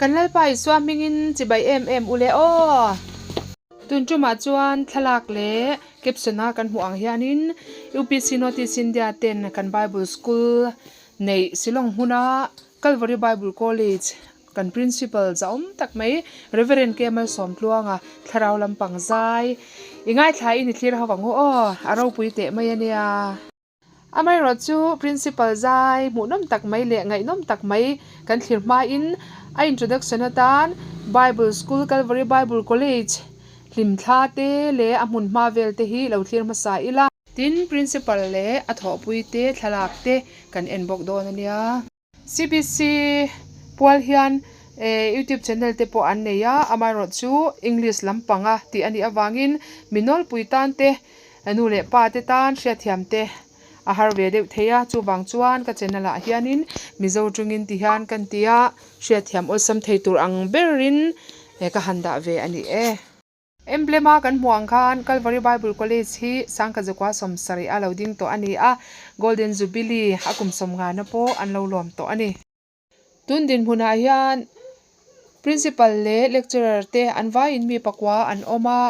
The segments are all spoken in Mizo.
Kan Lalpa Isua hmingin chibai em em u le aw! Tun tumah chuan thlalak leh caption a kan hmuh ang hianin UPC Notice India ten kan Bible School neih Shillong hmuna Calvary Bible College kan Principal zahawm tak mai Rev. K Malsawmtluanga thlarau lampang zai i ngaithlain i thlir ho ang u aw, a ropui teh mai a nia. Amaherawh chu Principal zai hmuhnawm tak mai leh ngaihnawm tak mai kan thlir hmain a introduction atan Bible School Calvary Bible College hlimthla te leh a hmun hma vel te hi lo thlir hmasa ila. Tin, Principal leh a thawhpui te thlalak te kan en bawk dawn a nia. CBC pual hian YouTube channel te pawh an nei a, amaherawh chu English lampanga tih a nih avangin mi nawlpui tan te, nu leh pa te tan hriatthiam te a har ve deuh thei a, chuvang chuan ka channel ah hianin Mizo tawngin ti hian kan ti a, hriatthiam awlsam thei tur ang berin ka han dah ve a ni e. Emblem a kan hmuh ang khan Calvary Bible College hi Sangkazukua sawmsarih a lo ding tawh a ni a, Golden Jubilee a kum sawmngana pawh an lo lawm tawh a ni. Tun dinhmunah hian Principal leh Lecturer te an vaiin mi pakua an awm a,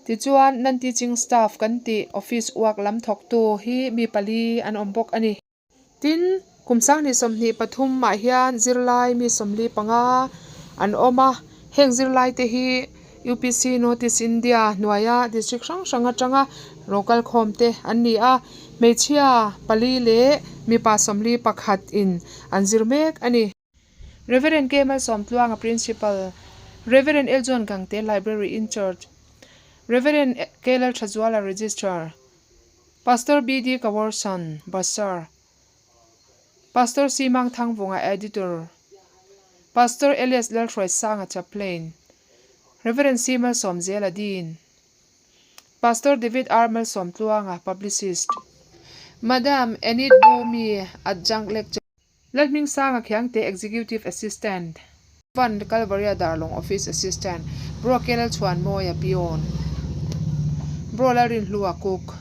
tichuan non-teaching staff kan tih office uak lam thawktu hi mi pali an awm bawk a ni. Tin, kum 2023 ah hian zirlai mi 45 an awm a, heng zirlai te hi UPC North East India hnuaia district hrang hrang atanga rawkal khawm te an ni a, hmeichhia pali leh mipa 41 in an zir mek a ni. Rev. K Malsawmtluanga Principal, Rev. L John Gangte Library in Charge, Rev. K Lalthazuala Registrar, Pastor BD Kawarsan, Basar, Pastor C Mangthangvunga, Editor, Pastor LS Lalhruaisanga, Chaplain, Rev. C Malsawmzela, Dean, Pastor David R Malsawmtluanga, Publicist, Madam Enid Boomi, Adjunct Lecturer. Lalhmingsanga Khiangte Executive Assistant. Van Kalvaria Darlawng Office Assistant, Bro Kelalchhuanmawia Peon, Bro Lalrinhlua Cook,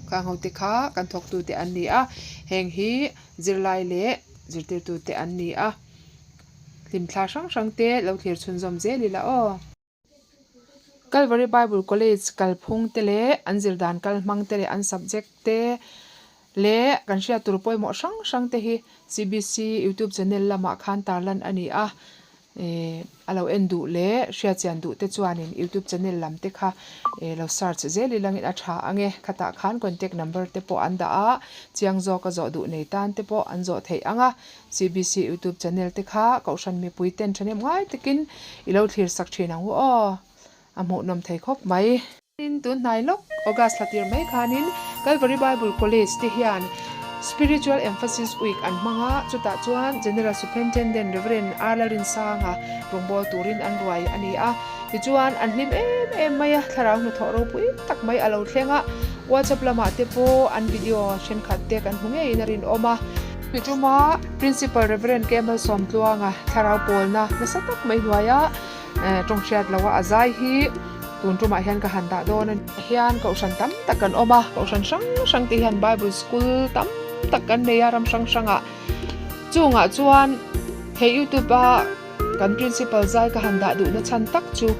Khang hote kha kan thawktute an ni a, heng hi zirlai leh zirtirtute an ni a, hlimthla hrang hrangte lo thlir chhunzawm zel ila aw. Calvary Bible College kalphung te leh an zir dan kal hmang te leh an subject te leh kan hriat tur pawimawh hrang hrang te hi CBC youtube channel lamah khan tarlan a ni a, eh a lo en duh leh hriat chian duh te chuanin youtube channel lam te kha eh lo search zel ilangin a tha ang e, khatah khan contact number te pawh an dah a, chiang zawk a zawh duh nei tan te pawh an zawh theih ang a. CBC YouTube channel te kha Kohhran mipui ten thahnem ngai takin i lo thlir sak thin ang u aw, a hmuhnawm thei khawp mai. Tin, tun hnai lawk August thla tir mai khanin Calvary Bible College te hian Spiritual Emphasis Week an hmang a, chutah chuan General Superintendent Rev. R. Lalrinsanga rawngbâwl turin an ruai a ni a. Tichuan, an hlim em em mai a, thlarau hnathawh ropui tak mai a lo thleng a, WhatsApp lamah te pawh an video thenkhat te kan hmu ngeiin a rinawm a. Ni tuma Principal Rev. K Malsawmtluanga thlarau pawlna nasa tak mai hnuaia tawng hriat loha a zai hi tun tumah hian ka han dah dawn a ni. Hian kohhran tam tak kan awm a, kohhran hrang hrang te hian Bible School tam tak kan nei a ram hrang hrangah. Chungah chuan he YouTube a kan Principal zai ka han dah duhna chhan tak chu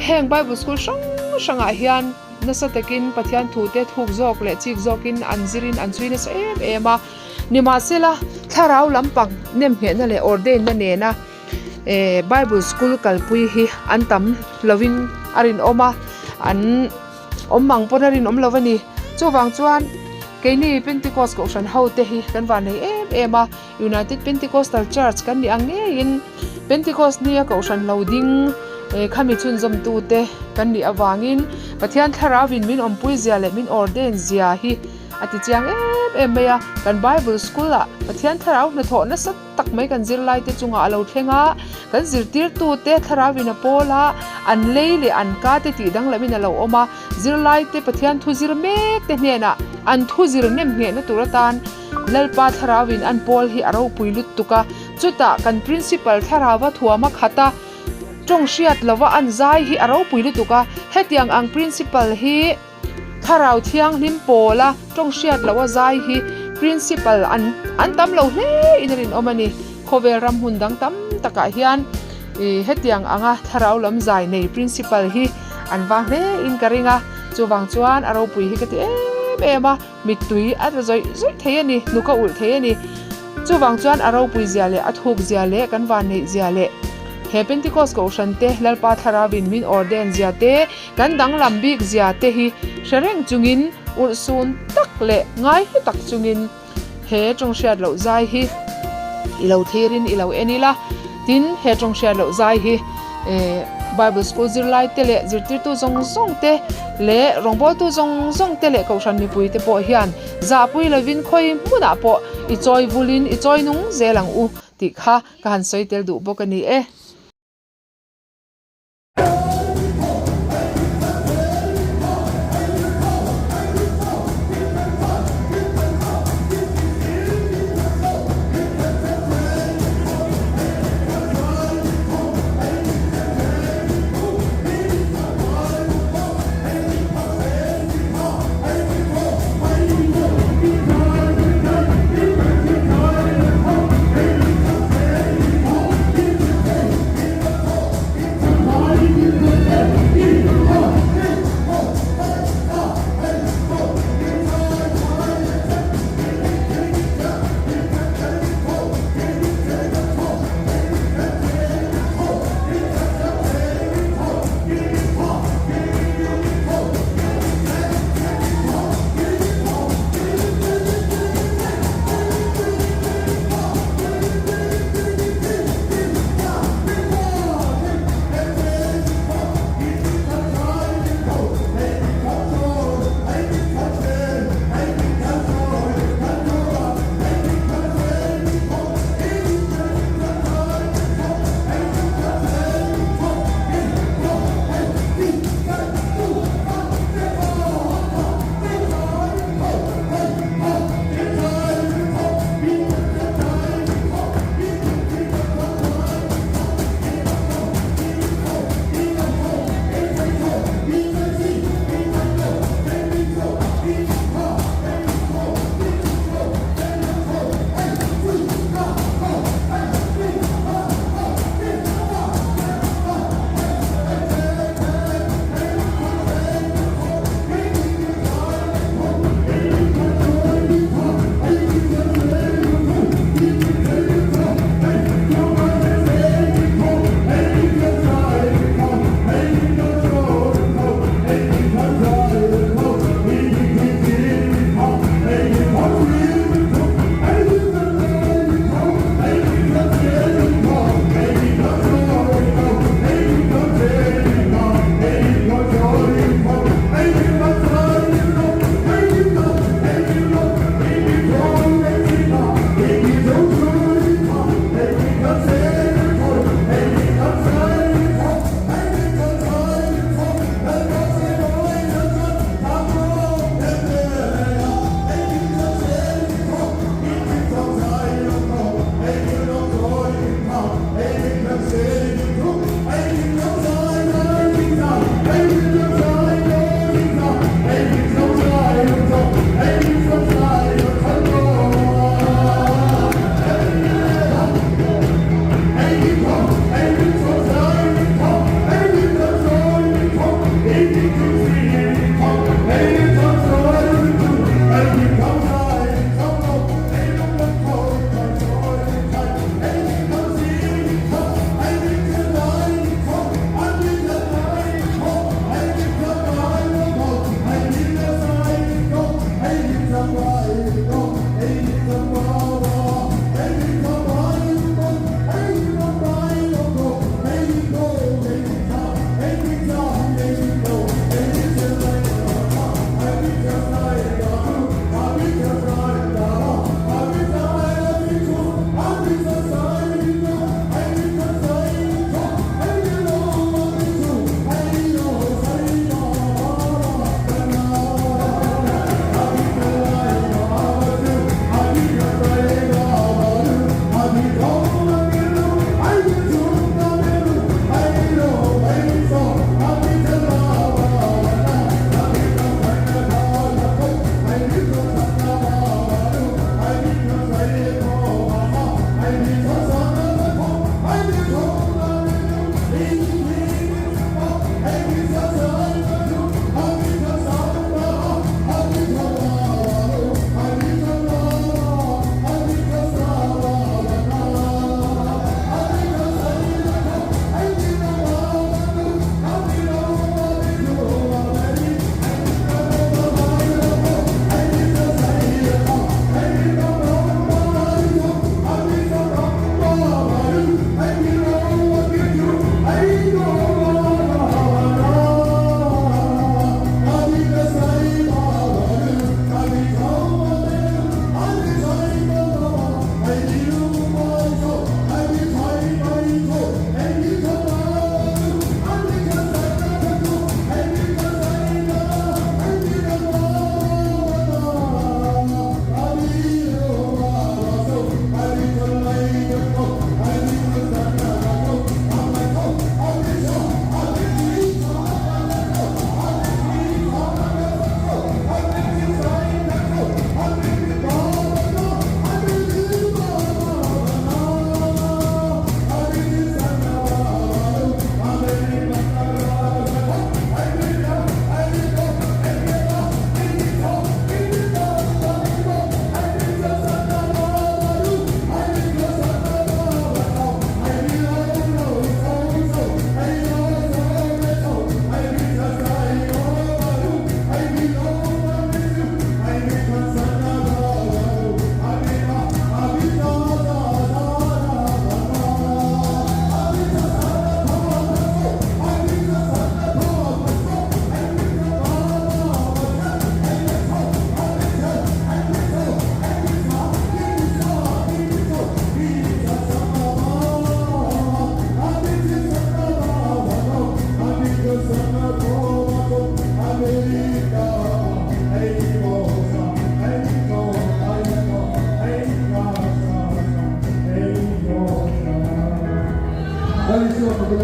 heng Bible School hrang hrangah hian Nasa takin Pathian thute thuk zawk leh chik zawkin an zirin an chhui nasa em em a. Nimahsela, thlarau lampang nemnghehna leh ordainna nena Bible school kalpui hi an tam lovin a rinawm a, an awm mang pawn a rinawm lo a ni. Chuvang chuan keini Pentecost Kohhran hote hi kan vannei em em a, United Pentecostal Church kan nih ang ngeiin Pentecost nia kohhran lo ding khami chhunzawmtute kan nih avangin Pathian thlarauin min awmpui zia leh min ordain zia hi a ti chiang em em mai a. Kan Bible School ah Pathian thlarau hnathawh nasa tak mai kan zirlaite chungah a lo thleng a, kan zirtirtute thlarauin a pawl a, an lei leh an ka te tih danglamin a lo awm a, zirlaite Pathian thu zir mek te hnenah an thu zir nem nghehna tur atan Lalpa thlarauin an pawl hi a ropui lutuk a, chutah kan Principal thlarauva thuam a khat a, tawng hriat lova an zai hi a ropui lutuk a, hetiang ang Principal hi thlarau thianghlim pawla tawng hriat loha zai hi Principal an an tam lo hle in a rinawm a ni. Khawvel ram hmun dang tam takah hian. Ih hetiang anga thlarau lam zai nei principal hi an vang hle in ka ring a, chuvang chuan a ropui hi ka ti em em a, mittui a tla zawih zawih thei a ni, hnuk a ulh thei a ni. Chuvang chuan a ropui zia leh a thuk zia leh kan van neih zia leh he Pentecost kohhran te Lalpa thlarauin min ordain zia te, kan danglam bik zia te hi hre reng chungin ulhsun tak leh ngaihlu tak chungin he tawnghriat loh zai hi i lo thlirin i lo en ila. Tin, he tawnghriat loh zai hi Bible School zirlai te leh zirtirtu zawng zawng te leh rawngbawltu zawng zawng te leh kohhran mipui te pawh hian zahpui lovin khawi hmunah pawh i chawi vulin i chawi nung zel ang u tih kha ka han sawi tel duh bawk a ni e.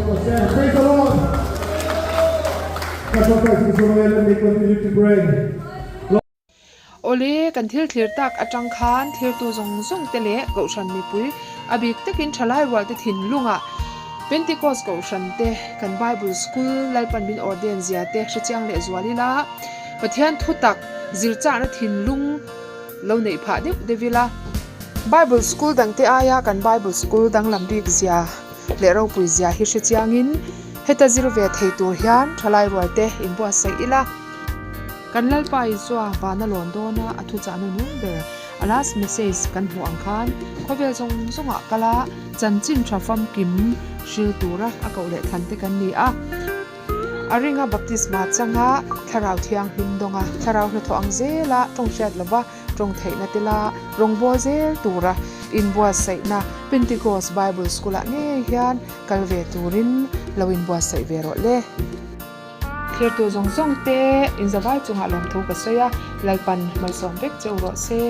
Praise the Lord. Let me continue to pray. Awle, kan thil thlir tak atang khan thlirtu zawng zawng te leh Kohhran mipui a bik takin thalai rual te thinlungah Pentecost Kohhran te kan Bible School Lalpan min ordain zia te hrechiang leh zual ila Pathian thutak zirchahna thinlung lo neih phah deuh deuh ila. Bible School dangte aia kan Bible School danglam bik zia leh ropui zia hi hrechiangin heta zir ve thei tur hian thalai rual te inbuatsaih ila. Kan Lalpa Isua vana lawn dawna a thuchahna nung ber a last message kan hmuh ang khan khawvel zawng zawngah kala chanchin tha famkim hril tura a koh leh thlan te kan ni a. A ringa baptisma changa thlarau thianghlim dawnga thlarau hnathawh ang zela tawng hriat lova tawng theihna tela rawngbâwl zel tura inbuatsaihna Pentecost Bible School-ah ngei hian kal ve turin lo inbuatsaih ve rawh le. Thirtu zawng zawng te inzavai chungah lawmthu ka sawi a, Lalpan malsawm vek che u rawh se.